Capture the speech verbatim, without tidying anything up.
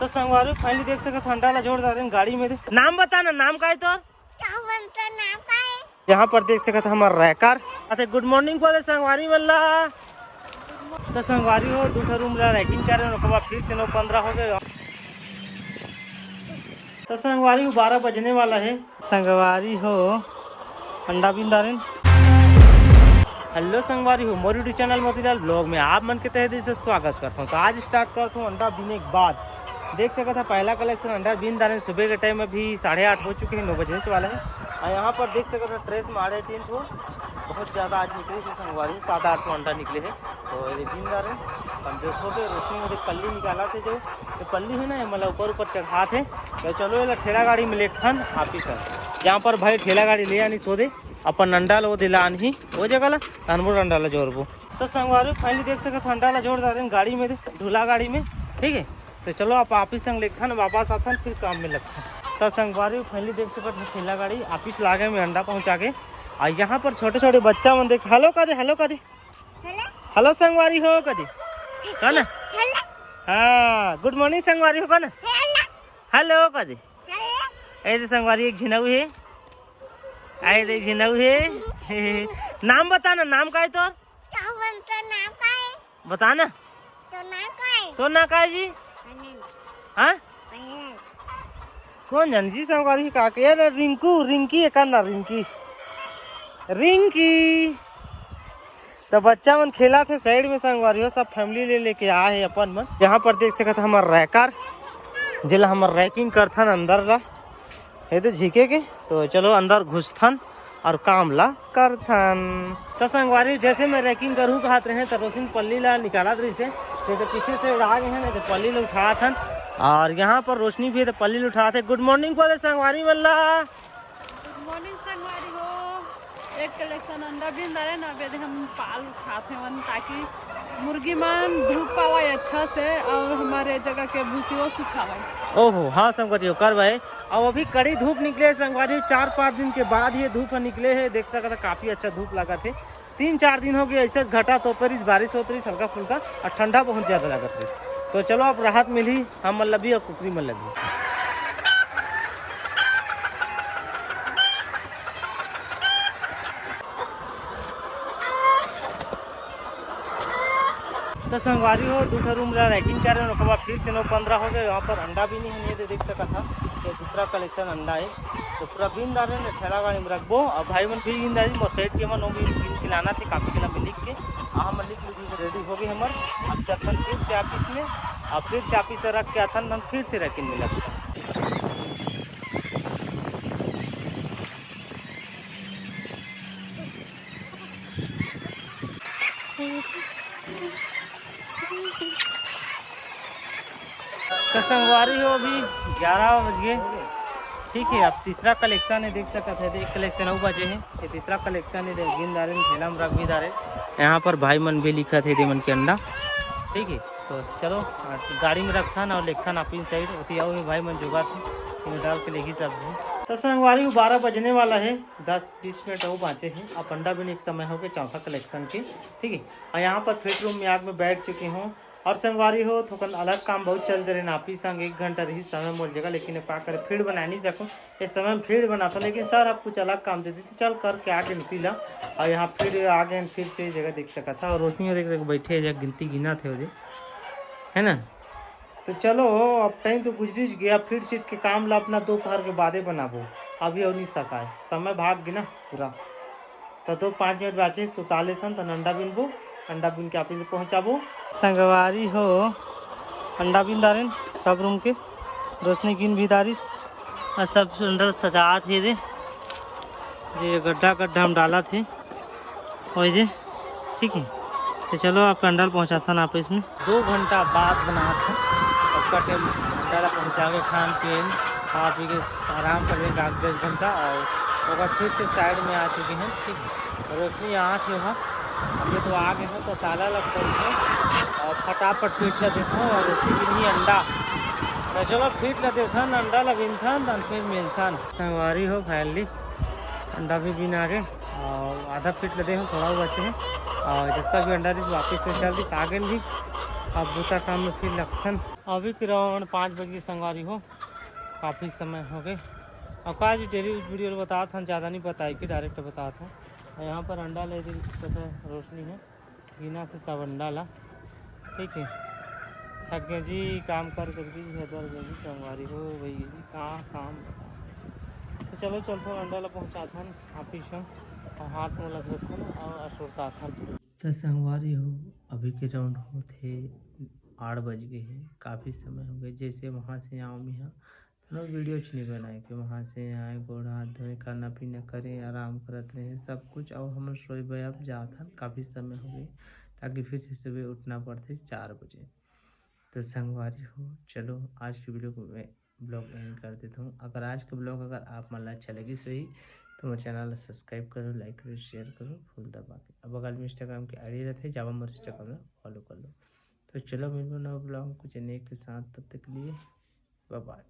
तो संगवारी, finally देख सकत हव, अंडा ला जोर डारेन गाड़ी में दे। नाम बता ना, नाम का है तोर? का बोलता ना पाए? यहाँ पर देख सकत हव हमर रैकर। अरे, good morning बोले संगवारी मन ला। तो संगवारी हो, दू ठो रूम ला रैकिंग करे, ओकर बाद फिर से नौ पंद्रह हो गए। तो संगवारी हो, बारह बजने वाला है। संगवारी हो, अंडा बीन डारेन। हेलो संगवारी हो, मोर YouTube चैनल मोतीलाल ब्लॉग में आप मन के तहे दिल से स्वागत करता हूँ। तो आज स्टार्ट करता हूँ अंडा बीने के बाद। देख सकत हव, पहला कलेक्शन अंडा बीन डारेन। सुबह के टाइम अभी साढ़े आठ हो चुके हैं, नौ बजने वाला है। और यहाँ पर देख सकत हव, ट्रेस मारे तीन ठो, बहुत ज़्यादा आज निकले थे संगवारी, सात आठ ठो अंडा निकले हैं। तो ये बीन डारेन, हम जो छोटे रोशनी में पल्ली निकालथे, जो ये पल्ली है ना, ये मतलब ऊपर ऊपर चढ़ाथे। तो चलो, ये ठेला गाड़ी में लेगथन ऑफिस है। यहाँ पर भाई ठेला गाड़ी ले आनी सोदे, अपन अंडा ला वो दे ला आनही, वो जगह ला, तहन मोर अंडा ला जोरबो। तो संगवारी, finally देख सकत हव, अंडा ला जोर डारेन गाड़ी में दे, ढोला गाड़ी में, ठीक है। तो चलो, आप ऑफिस संग लेगथन, वापस आथन, फिर काम में लगथन। तो संगवारी, finally देख सकत हव, ठेला गाड़ी ऑफिस लागे में अंडा पहुँचा के। और यहाँ पर छोटे छोटे बच्चा मन देख, हेलो कह दे, हेलो कह दे, हेलो। हेलो संगवारी हो कह दे, कह ना। हेलो। हाँ, गुड मॉर्निंग संगवारी हो कह ना। हेलो। हेलो कह दे। हेलो। ऐसे संगवारी एक झिनऊ है, ऐसे एक झिनऊ है। नाम बता ना, नाम का है तोर? का बोलता ना पाए? बता ना। तो ना पाए? तो ना का है जी? आनंद। हाँ? आनंद। कौन जाने जी संगवारी का के? यार, रिंकू, रिंकी है का ना, रिंकी, रिंकी। तो बच्चा मन खेलाथे साइड में संगवारी हो, सब फैमिली ले लेके आए हे अपन मन। यहाँ पर देख सकत हव हमर रैकर, जेला हमर रैकिंग करथन अंदर ला, ये तो झीके के। तो चलो अंदर घुसथन और काम ला करथन। तो संगवारी, जैसे मैं रैकिंग करहूँ कहत रहे, तो रोशनी पल्ली ला निकालत रहिसे, तो, तो पीछे से उड़ा गए हैं, नहीं तो पल्ली ला उठाथन। और यहाँ पर रोशनी भी है, तो पल्ली ला उठाथे। गुड मॉर्निंग बोले संगवारी मन ला। गुड मॉर्निंग संगवारी हो। एक कलेक्शन अंडा बीन डारेन, अब एदे हम पाल उठाथे मन, ताकि मुर्गी मन धूप पावे अच्छा से और हमर जगह के भूसी वो सुखावे। ओहो, हाँ संगवारी हो, करवाए। अब अभी कड़ी धूप निकले हे संगवारी, चार पाँच दिन के बाद ये धूप ह निकले हे। देख सकत हव, काफी अच्छा धूप लागत हे। तीन चार दिन हो गए ऐसे घटा तोप रिस, बारिश होत रिस हल्का फुल्का, और ठंडा बहुत ज्यादा लागत रिस। तो चलो, अब राहत मिली हमन ला भी और कुकरी मन ला भी। तो संगवारी हो, दू ठो रूम ला रैकिंग करे, ओकर बाद फिर से नौ पंद्रह हो गए। यहाँ पर अंडा भी नहीं है, ये दे देख सकत हव, ये दूसरा कलेक्शन अंडा है। तो पूरा बीन डारेन, ठेला गाड़ी में रखबो। अब भाई मन भी बीन डारी, मोर सेठ के मन, वो भी बीन के लाना थे, कापी कलम में लिख के। आ, हमन लिख लीजिए, रेडी हो गए हमर। अब चलथन फिर से ऑफिस में, अब फिर से ऑफिस से रख के आथन, हम फिर से रैकिंग में लगथन। तो संगवारी हो, अभी ग्यारह बज गए। ठीक है, अब तीसरा कलेक्शन है, देख सकत हव, एक कलेक्शन अउ बचे है। ये तीसरा कलेक्शन है, देख, बीन डारेन, ठेला में रख भी डारेन। यहाँ पर भाई मन भी लिखत हे, दे मन के अंडा। ठीक है, तो चलो, गाड़ी में रखथन और लेगथन आप इन साइड, ओती अउ भी भाई मन जुगात हे, इन्हें डाल के लेगी सब्जी। तो संगवारी हो, बारह बजने वाला है, दस बीस मिनट अउ बाँचे हे। अब अंडा बीने के समय हो गए चौथा कलेक्शन के, ठीक है। और यहाँ पर फीड रूम में आग में बैठ चुके हों। और संगवारी हो, थोकन अलग काम बहुत चलते रहे, नापी संग एक घंटा रही समय मोर जगह, लेकिन अब का करे, फीड बना नहीं सकूँ। इस समय हम फीड बनाता, लेकिन सर आप कुछ अलग काम दे देते, चल करके आ गिनती ला। और यहाँ फीड आ गए, फिर से जगह देख सकत हव। और रोशनी देख सकत, बैठे हे, जगह गिनती गिनत हे, है ना। तो चलो, अब टाइम तो गुजरी गया, फीड सीट के काम ला अपना दोपहर के बादे बनाबो, अभी और नहीं सकाय, समय भाग गया ना पूरा। तो दो पाँच मिनट बाँचे, सुता लेथन, तहन अंडा बीनबो, अंडा बीन के ऑफिस पहुँचाबो। संगवारी हो, अंडा बीन डारेन सब रूम के, रोशनी गिन भी डारिस, और सब अंडा सजात हे दे, जे गड्ढा गड्ढा में डालत हे। ओए दे, ठीक है। तो चलो, आप अंडा ल पहुँचाथन ऑफिस में। दो घंटा बाद बनात हन, ओतका टाइम अंडा ला पहुँचा के खान पीन, खा पी के आराम कर लेंगे आध दस घंटा, और ओकर फिर से साइड में आ चुके हैं, ठीक है। रोशनी यहाँ थे वहाँ, हम ये तो आ गए हैं, तो ताला ला खोल के और फटाफट फीड ला देखो और रोशनी बिनही अंडा। तो चलो, फीड ला देखन, अंडा ला बिनथन, तहन फिर मिलथन। संगवारी हो, फाइनली अंडा भी बिन आ गए। और आधा फीड ला दे हन, थोड़ा बचे हे। और जितना भी अंडा रही वापस में चल दी, आगे भी अब दूसरा काम में फिर लगथन। अभी के राउंड पाँच बज के संगवारी हो, काफ़ी समय हो गए। अब का जी डेली वीडियो बतात हन, ज़्यादा नहीं बताए के डायरेक्ट बतात हन। और यहाँ पर अंडा ले दी पता है रोशनी है, गिना थे सब अंडा ला। ठीक है, थक गए जी काम कर करके जी, हदर गए जी संगवारी हो भई जी का काम। तो चलो चलथन अंडा ला पहुँचाथन ऑफिस में और हाथ मुँह ला धोथन और सुरताथन। त संगवारी हो, अभी के राउंड होथे आठ बज गए हे, काफ़ी समय हो गए। जैसे वहाँ से आऊँ मैं हा, थोड़ा वीडियो च नहीं बनाए के वहाँ से आए, गोड़ हाथ धोए, खाना पीना करे, आराम करत रहे सब कुछ। और हमर सोए बर अब जात हन, काफ़ी समय हो गए, ताकि फिर से सुबह उठना पड़थे चार बजे। तो संगवारी हो, चलो आज की वीडियो को मैं ब्लॉग एंड कर देता हूँ। अगर आज का ब्लॉग अगर आप मन ला अच्छा लगिस होही तो मोर चैनल ला सब्सक्राइब करो, लाइक करो, शेयर करो, फूल दबा के। अब बगल में इंस्टाग्राम की आईडी रहथे, जावा मोर इंस्टाग्राम ला फॉलो कर लो। तो चलो मिलबो नवा ब्लॉग में कुछ नए के साथ, तब तक के लिए बाय बाय।